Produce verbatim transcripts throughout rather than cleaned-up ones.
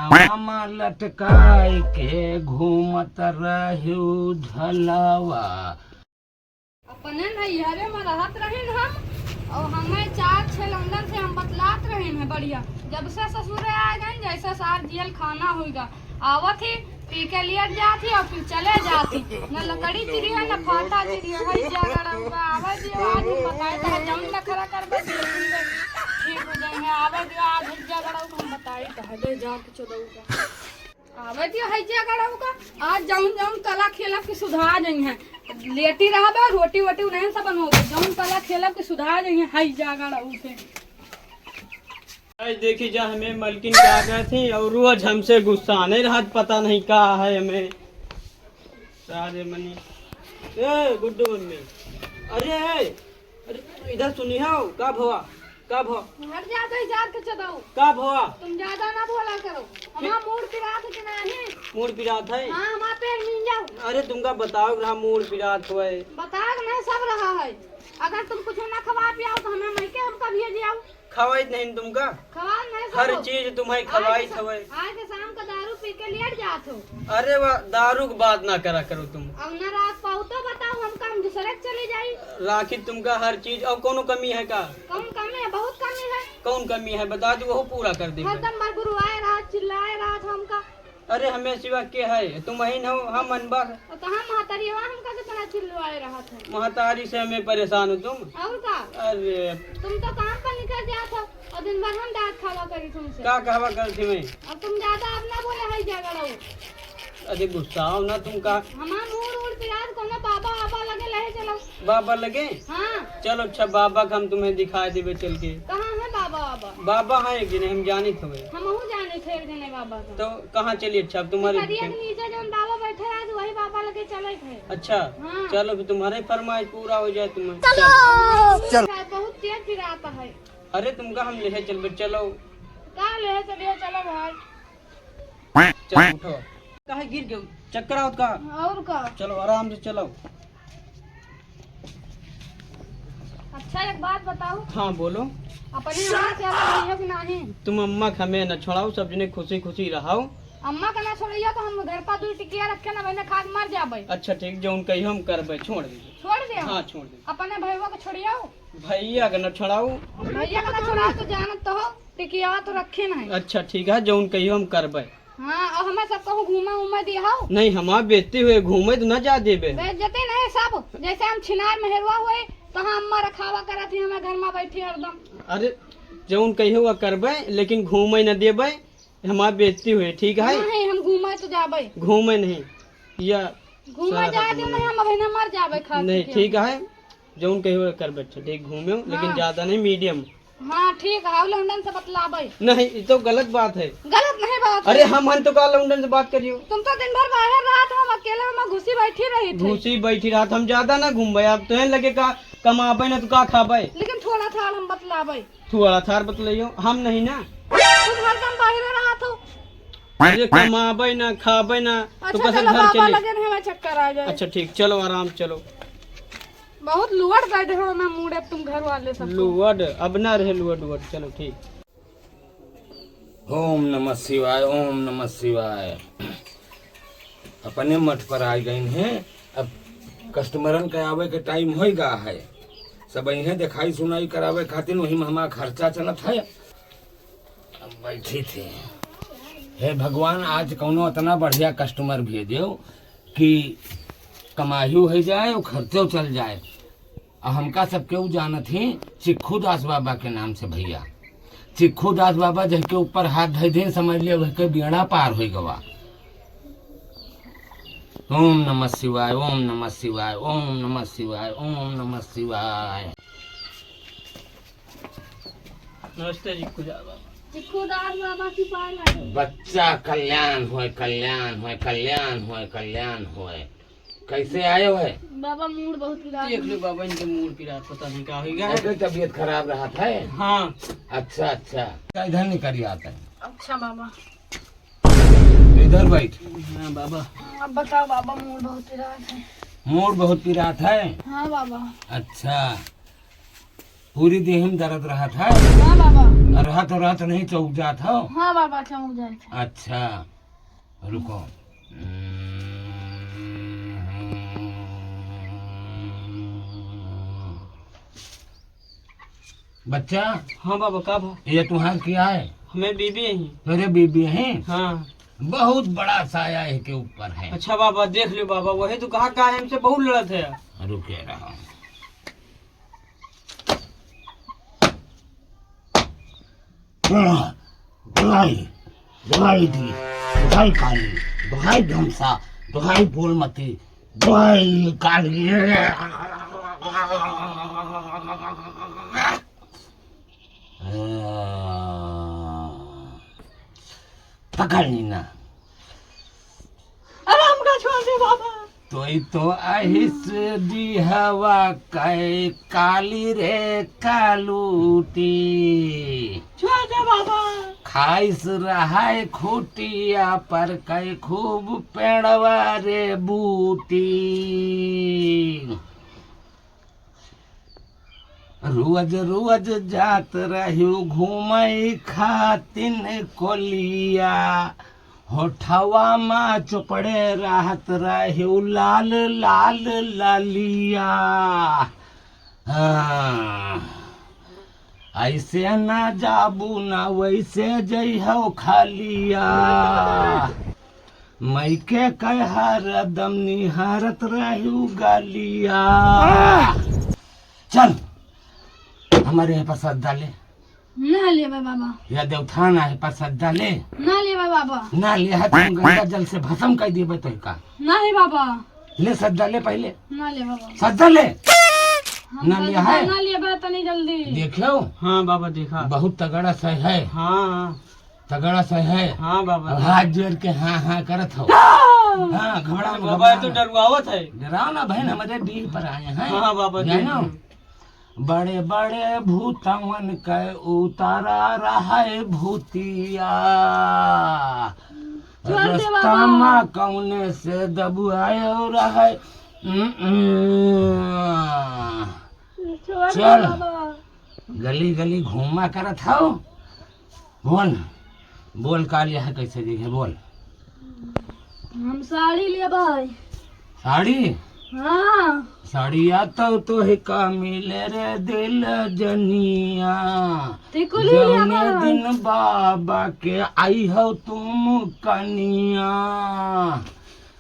मामा लटकाई के घूमत रहू झलवा। अपने नैहरे में रहत रहिन हम, और हमें चार छह लौंडन से हम बतलात रहिन है बढ़िया। जब से ससुरे आ गए, जैसे सार जियल खाना होइगा, आवत ही पी के लियर जात ही और फिर चले जात ही। न लकड़ी चिरी है, न फाटा चिरी है, है झगड़ा हुआ। आवे दियो, आज हम बताई तो है, जौन नखरा करबे, बिल्कुल ठीक हो जाएंगे। आवे दियो, आज हम झगड़ा हुआ, हम बताई तो है, ले जाके चोदऊ का। आवे दियो, है झगड़ा हुआ। आज जौन जौन कला खेलब के सुधार जाई है। लेटी रहबे, रोटी वोटी उन्हें सब बनोगे। जौन कला खेलब के सुधार जाई है, है झगड़ा हुआ से। आज देखी जा, हमें मलकिन का कहत ही और रोज हमसे गुस्सा नहीं रहत, पता नहीं का है हमें। सारे मनी। ए गुड्डू मम्मी, अरे, अरे इधर सुनी हो, का भवा, का भवा? हट जा, तो इधर के चबाओ। का भवा? तुम ज्यादा ना बोला करो। हमारा मूड पिरात है कि नहीं? मूड पिरात है? हाँ, हमारा पेट नींद जाओ। अरे तुमका बताओ रहा मूड पिरात हुआ है। बताओ नहीं, सब रहा है। अगर तुम कुछ ना खवा पियाओ तो हमें मैके हम कभी जियाओ। खवाइत नहीं तुमका? खवाल नहीं हर सब। चीज तुम्हें आज खवाइत के सा-, हवे। आज के शाम का दारू पी के लेट जात हो। अरे वाह, दारू की बात ना करा करो तुम। अब ना रात पाऊ तो बताओ, हम काम दूसरे के चली जाई। राखी तुमका हर चीज, और कोनो कमी है का? कम कमी है, बहुत कमी है। कौन कमी है बता दो, वो पूरा कर दे। हरदम बरबुरवाए रहा, चिल्लाए रहा था हमका। अरे हमें सिवा के है? तुम ही न हो, हम अनबर। और कहाँ महतारी हो, हमका कितना चिल्लवाए रहा था। महतारी से हमें परेशान हो तुम। और का? अरे। तुम तो काम पर निकल जात हो और दिन भर हम डांट खावा करी तुमसे। का कहवा करती मैं? अब तुम ज्यादा अब ना बोले है झगड़ा हो। अरे गुस्सा हो ना तुम का। हमार मूड उड़ पिरात कोनो बाबा आबा लगे लहे चलो। बाबा लगे? हाँ। चलो अच्छा, बाबा का हम तुम्हें दिखा देबे चल के। कहाँ है बाबा आबा? बाबा है कि नहीं, हम जानित हवे। हमहू जानित है एक जने बाबा का। तो कहाँ चलिए? अच्छा, अब तुम्हारे करिया के नीचे जौन बाबा बैठे रहे, तो वही बाबा लगे चले थे। अच्छा, हाँ। चलो, फिर तुम्हारे फरमाइश पूरा हो जाए तुम्हें। चलो। चलो। बहुत तेज पिरात है। अरे, तुमका हम लेहे चलबे, चलो। का लेहे चलिए, चलो भाई। चल, उठो। काहे गिर गयो? चक्कर आवत का? और का? चलो, आराम से चलो। अच्छा, एक बात बताओ। हाँ, बोलो। अपने अम्मा से अलग रहियो कि नहीं? तुम अम्मा के हमें न छोड़ाओ, सब जने खुशी खुशी रहाओ। अम्मा के ना छोड़ियो तो हम घर पर दो टिकिया रखे ना, वही खा के मर जाबे। अच्छा ठीक, जौन कहियो हम करबे, छोड़ दीजिए। छोड़ दे? हाँ, छोड़ दे। अपने भैया को छोड़ियो। भैया के न छोड़ाओ। भैया के ना छोड़ाओ तो जानत तो हो, टिकिया तो रखे नहीं। अच्छा ठीक है, जौन कहियो हम करबे। हाँ, और हमें सब कहूँ घूमे उमे दिहाओ। नहीं, हमार बेइज्जती हुए, घूमे तो ना जा देबे। बेइज्जती नहीं सब, जैसे हम छिनार मेहरुआ हुए, तो हम अम्मा रखावा करत ही, हमें घर में बैठी हरदम। अरे, जौन कहियो वो करबे, लेकिन घूमे न देबे, हमार बेइज्जती हुए, ठीक है? नहीं, हम घूमे तो जाबे। घूमे नहीं, या घूमे सारा जा दो। नहीं, हम अभी ना मर जाबे खा नहीं, के। ठीक है, जौन कहियो वो करबे, अच्छा, ठीक, घूमे, लेकिन हाँ। ज्यादा नहीं, medium। हाँ, ठीक है, और लौंडन से बतलाबे। नहीं, ये तो गलत बात है। गलत नहीं बात अरे, है। हम हन तो का लौंडन से बात करियो? तुम तो दिन भर बाहर रहा था, हम अकेले में घुसी बैठी रही थी। घुसी बैठी रहा था, हम ज्यादा ना घूमबे। अब तोहन लगे का कमाबे ना तो का खाबे? लेकिन थोड़ा था हम बतलाबे। थोड़ा थार बतलाइयो, हम नहीं ना। तुम हरदम बाहर रहा थो। अरे, कमाबे ना, खाबे ना, तो अच्छा, कैसे चलो, घर बाबा चली? लगे नहीं, हमें चक्कर आ जाए। अच्छा, ठीक, चलो, आराम, चलो। बहुत लुअट बैठे हो ना मूड, अब तुम घर वाले सब तो। लुअट, अब ना रहे लुअट, लुअट, चलो ठीक। ओम नमः शिवाय, ओम नमः शिवाय। अपने मठ पर आ गइन हैं, अब कस्टमरन के आवे के टाइम होइ गा है, सब इहें देखाई सुनाई करावे खातिर वही में हमार खर्चा चलत है। अब बैठी थी, हे भगवान, आज कौनो इतना बढ़िया कस्टमर भेजो कि कमाई हो जाए और खर्चो चल जाए। आ हमका सब केहू जानत ही चिक्खू दास बाबा के नाम से भैया। चिक्खू दास बाबा जहके ऊपर हाथ धइ दिन, समझ लिया वहके बेड़ा पार होइ गवा। ओम नमः शिवाय, ओम नमः शिवाय, ओम नमः शिवाय, ओम नमः शिवाय। नमस्ते चिक्खू दास बाबा। चिक्खू दास बाबा की पाए लागे। बच्चा कल्याण होए, कल्याण होए, कल्याण होए, कल्याण होए। कैसे आए हो है? बाबा मूड बहुत पिरात देख लो है। बाबा, इनके मूड पिरात, पता नहीं का होइगा। ऐसे तबीयत खराब रहा था? हाँ। अच्छा, अच्छा। इधर निकल आता है। अच्छा बाबा। इधर बैठ। हाँ बाबा। अब बताओ बाबा, मूड बहुत पिरात है। मूड बहुत पिरात है? हाँ बाबा। अच्छा। पूरी देह में दर्द रहत है? हाँ बाबा। रहत रहत नहीं चौक जात हो? हाँ बाबा, चौक जात है। अच्छा, रुको। बच्चा। हाँ बाबा, का भा? ये तुम्हार क्या है? हमें बीबी है। तेरे बीबी है? हाँ। बहुत बड़ा साया है के ऊपर है। अच्छा बाबा, देख लो बाबा, वही तो कहा, का है, हमसे बहुत लड़त है। रुके रहो। दुहाई, दुहाई दी, दुहाई काली, दुहाई धमसा, दुहाई बोलमती, दुहाई काली। पकड़ ली ना। अरे हमका छोड़ दे बाबा। तोई तो अहिस दिहवा कै काली रे कालूटी। छोड़ दे बाबा। खाइस रहाय खूटिया पर कै खूब पेड़वा रे बूटी। रोज रोज जात रह्यू घूमई खातिन कोलिया, होठवा मा चोपड़े रहत रह्यू लाल लाल ललिया। हाँ, ऐसे ना जाबू ना वैसे जइहो खलिया। मइके कै हरदम निहारत रह्यू गलिया। चल, हमरे यहाँ प्रसाद डाले। ना लेबे बाबा। या देवथान आहे, प्रसाद डाले। ना लेबे बाबा। ना ले, हाथ में गंगा जल से भस्म कर देबे तो का। नहीं बाबा। ले सद्दा ले पहले। ना ले बाबा। सद्दा ले। हम ना सद्दा लिया है? ना लेबे तनी जल्दी। देखो। हाँ बाबा, देखा। बहुत तगड़ा सह है। हाँ। तगड़ा सह है। हाँ बाबा। अब हाथ जोड़ के हाँ, हाँ करत हो। हाँ। हाँ, घबरा मत, बाबा, घबरा ये तो मत। डरुआवत है। डराओ ना बहन, हमारे डीह पर आए हैं। हाँ बाबा, जानो? देख। बड़े बड़े भूतवन के उतारा रहे भूतिया। छोड़ दे रस्ता बाबा। मा कौने से दबुआयो रहे। उम्म। छोड़ दे चल। बाबा। गली गली घूमा करत हौ। बोल, बोल का लिया है, कैसे देखे, बोल। हम साड़ी लेबै। साड़ी? हाँ। साड़िया तो तोहे का मिले रे दिल जनिया। टिकुली जौने लेबै। दिन बाबा के आई हो तुम कनिया।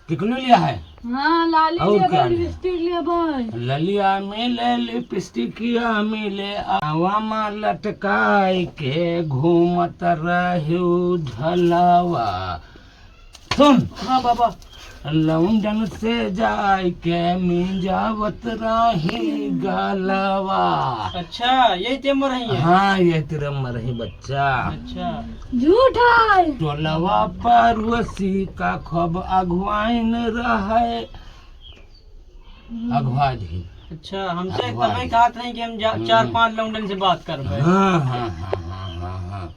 टिकुली लिया है? हाँ, लाली और लेबै, क्या लिया? लिपस्टिक लेबै। ललिया मिले, लिपस्टिकिया मिले, आवा मा लटकाई के घूमत रह्यू झलवा। सुन। हाँ बाबा। लौंडन से जाई के मिंजावत रही गलवा। अच्छा, यही ते मरही है? हाँ, यही तेरे मरही बच्चा। अच्छा। झूठ है। टोलवा पड़ोसी का खूब अगुवाइन रहे। अगुवा जी। अच्छा, हमसे अगुवा तबे जी। कहत रही कि हम जा-, हम्म। चार पांच लौंडन से बात करबे। हाँ, हाँ, हाँ, हाँ, हाँ, हाँ।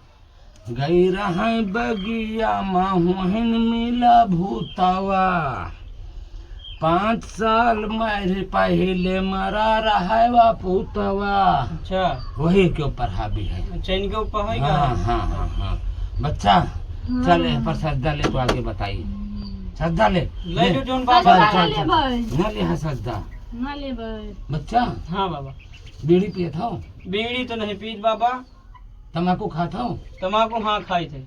गई रहे बगिया मा हुहिन मिला भूतवा। पाँच साल मेरे पहिले मरा रहे वा पूतवा। अच्छा। वही के ऊपर हावी है। अच्छा, इनके ऊपर है हाँ, का? हाँ, हाँ, हाँ। बच्चा, हाँ। चल, यहाँ पर सजदा ले तो आगे बताई। सजदा ले। ले ले। जो, जोन बाबा चल, ना चल, ले चल। भाई। ना ले, हाँ, सजदा। ना ले भाई। बच्चा। हाँ बाबा। बीड़ी पियत हो? बीड़ी तो नहीं पीत बाबा। तमाकू खात हो? तमाकू हाँ खाई थे।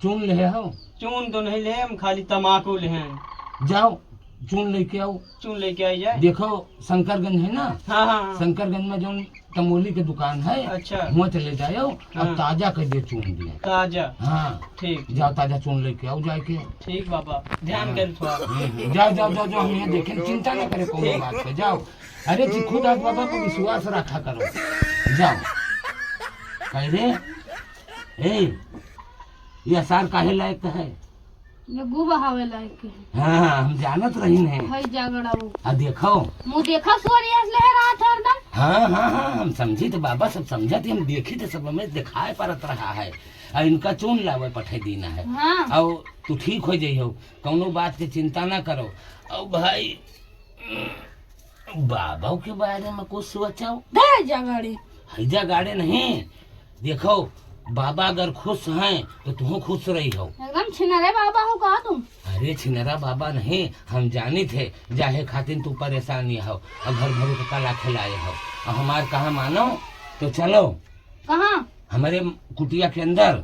चून लेहे हो? चून तो नहीं लेहे, हम खाली तमाकू लेहे हैं। जाओ, चून लेके आओ। चून लेके आई जाए। देखो, शंकरगंज है ना? हाँ, हाँ, हाँ। शंकरगंज में जौन तमोली के दुकान है, अच्छा। वहाँ चले जाओ, अब हाँ। ताजा कर दियो चून दियो। ताजा? हाँ। ठीक, ठीक। जाओ, ताजा चून लेके आओ जाके। ठीक बाबा, ध्यान हाँ। कर थोड़ा। हम्म, हम्म। जाओ, जाओ, जाओ, जाओ, हम ये देखें, चिंता ना करे कोनो ठीक। बात पे, जाओ। अरे जी, खुद आज बाबा पर विश्वास रखा करो। जाओ। कह रे, ए, ये अचार काहे लायक है? ये गू बहावे लायक है। हाँ, हम जानत रही नहीं। हई जागड़ा वो। आ देखो। मुँह देखा सोरी हंस ले है रात हरदम। हाँ, हाँ, हाँ, हम समझी तो बाबा सब समझत ही, हम देखी तो सब हमें दिखाए पड़त रहा है। आ इनका चून लावे पठे दीना है। हाँ। और तू ठीक हो जाइयो, कौनो बात के चिंता ना करो। और भाई, बाबा के बारे में कुछ सोचो। दे जगाड़ी। हैजा गाड़े नहीं, देखो, बाबा अगर खुश हैं तो तुहूँ खुश रही हो। एकदम छिनरे बाबा हो का तुम? अरे छिनरा बाबा नहीं, हम जानित है जाहे खातिर तू परेशान ही हो। अब घर भरू के कला खिलाए हो, अब हमार कहा मानो तो चलो। कहाँ? हमारे कुटिया के अंदर।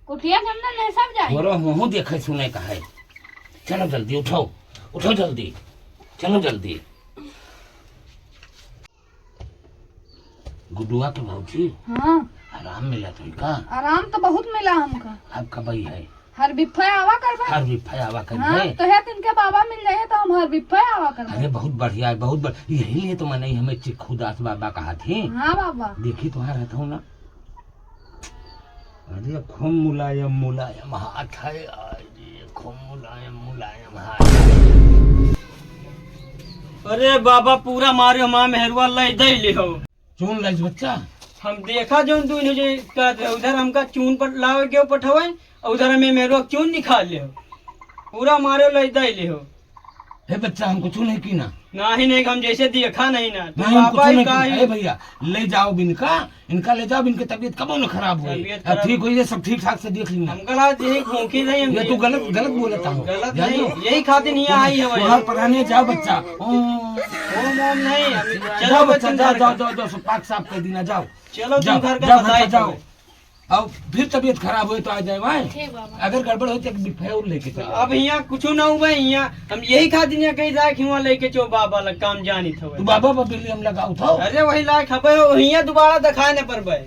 कुटिया के अंदर नहीं सब जाए। तोरो हुहू देखे सुने का है। चलो जल्दी उठो, उठो जल्दी, चलो जल्दी। गुडुआ के भौजी, हाँ। आराम मिला तुमका? आराम तो बहुत मिला हमका। अब कबई है? हर बिफे आवा करबे। हर बिफे आवा करबे। हाँ, तो है तिनके बाबा मिल जाइए तो हम हर बिफे आवा करबे। अरे बहुत बढ़िया है, बहुत बढ़िया। यही लिए तो मने हमें चिखुदास बाबा कहा थी। हाँ बाबा। देखी तुम्हारा रहता हूँ ना। अरे खूब मुलायम मुलायम हाथ है, अरे खूब मुलायम मुलायम हाथ है। अरे बाबा, पूरा मारे हमार मेहरुआ लई दई ले हो। चुन लाइस बच्चा। हम देखा जौन दुनो जे कहत रहे, उधर हमका चून पर लावे के पठवे, और उधर हमें मेहरुआ चून निकाल ले हो। पूरा मारे लई दई ले हो। हे बच्चा, हम कुछ नहीं कीना। नाही, नहीं, हम जैसे देखा नहीं ना। तो नहीं, हम पापा कुछ ही नहीं का कीना। ही हे भैया, ले जाओ इनका, इनका ले जाओ, इनके तबीयत कबो न खराब होई। तबीयत अब खराब ठीक होई, ये सब ठीक ठाक से देख लीना। हम कहा यही खोंकी नहीं, हम ये तू गलत, गलत बोलता हो। गलत जान नहीं, लो। यही खातिर नहीं आई है भाई। तुम्हार पराने जाओ बच्चा। ओम। ओम, ओम नहीं, हम चलो जाओ बच्चा, बच्चा, जाओ, घर जाओ, का। जाओ, जाओ, सब पाक साफ कर दीना, जाओ। चलो, तुम जाओ, घर का जाओ, घर का बताई जाओ। करो। अब फिर तबीयत खराब होई तो आ जाए वहाँ। ठीक बाबा। अगर गड़बड़ होई तो एक बिफे और लेके चलो। अब यहाँ कुछ ना हुआ, यहाँ हम यही खातिर यहाँ कहीं जाए कि वहाँ लेके चो बाबा लग काम जानी था। तू बाबा पर बिल्ली हम लगाओ था। अरे वही लायक हबे हो, यहाँ दोबारा दिखाए न परबे।